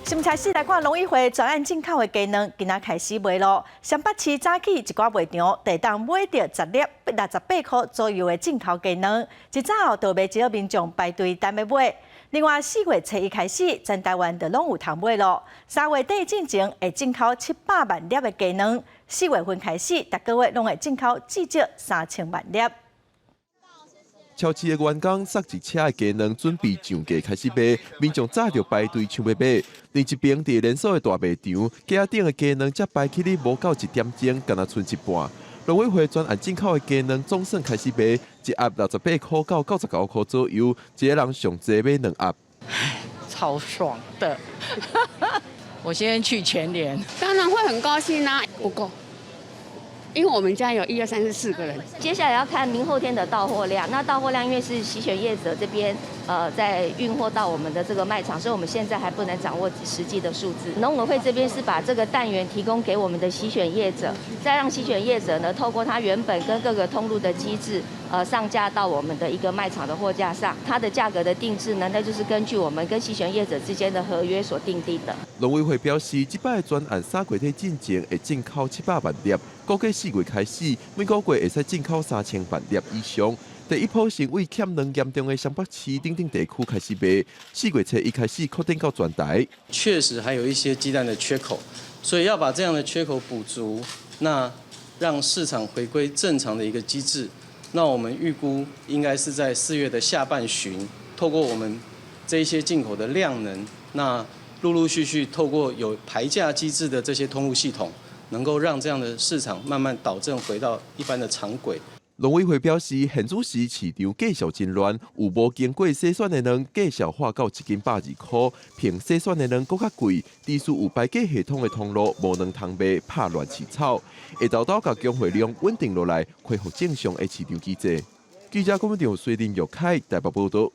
新聞開始來看農委會專案進口的雞卵，今仔開始賣囉。雙北市早起一寡賣場，就會當買著十粒68塊左右的進口雞卵，一早就袂少民眾排隊等欲買。另外四月初一開始，全台灣就攏有通買囉。3月底進前會進口700萬粒的雞卵，4月份開始，逐個月攏會進口至少3000萬粒。超市的員工塞一車的雞卵，準備上架開始賣，民眾早就排隊搶欲買。另一邊佇連鎖的大賣場，架頂的雞卵才排起咧無夠一點鐘，干焦賰一半。農委會專案進口的雞卵總算開始賣，一盒68塊到99塊左右，一個人上濟買兩盒。超爽的！我先去全聯，當然會很高興啦，不夠。因為我們家有一二三四四個人。接下來要看明後天的到貨量。那到貨量因為是洗選業者這邊，在運貨到我們的這個賣場，所以我們現在還不能掌握實際的數字。農委會這邊是把這個蛋源提供給我們的洗選業者，再讓洗選業者呢透過他原本跟各個通路的機制，上架到我們的一個賣場的貨架上。它的價格的定制呢，那就是根據我們跟洗選業者之間的合約所訂定的。農委會表示，這擺專案3月底進前會進口700萬粒，估計4月開始，每個月會使進口3000萬粒以上。第一波先為欠卵嚴重的雙北市等等地區開始賣，4月初一開始擴展到全台。確實還有一些雞蛋的缺口，所以要把這樣的缺口補足，那讓市場回歸正常的一個機制。那我們預估應該是在4月的下半旬，透過我們這一些進口的量能，那陸陸續續透過有排價機制的這些通路系統，能夠讓這樣的市場慢慢導正回到一般的常軌。農委會表示，現此時市場價數真亂，有無經過篩選的卵價數化到一斤120塊，憑篩選的卵閣較貴。至於有排價系統的通路無卵通賣，拍亂飼草，會沓沓共供貨量穩定落來，恢復正常的市場機制。記者郭文忠、水林玉凱台北報道。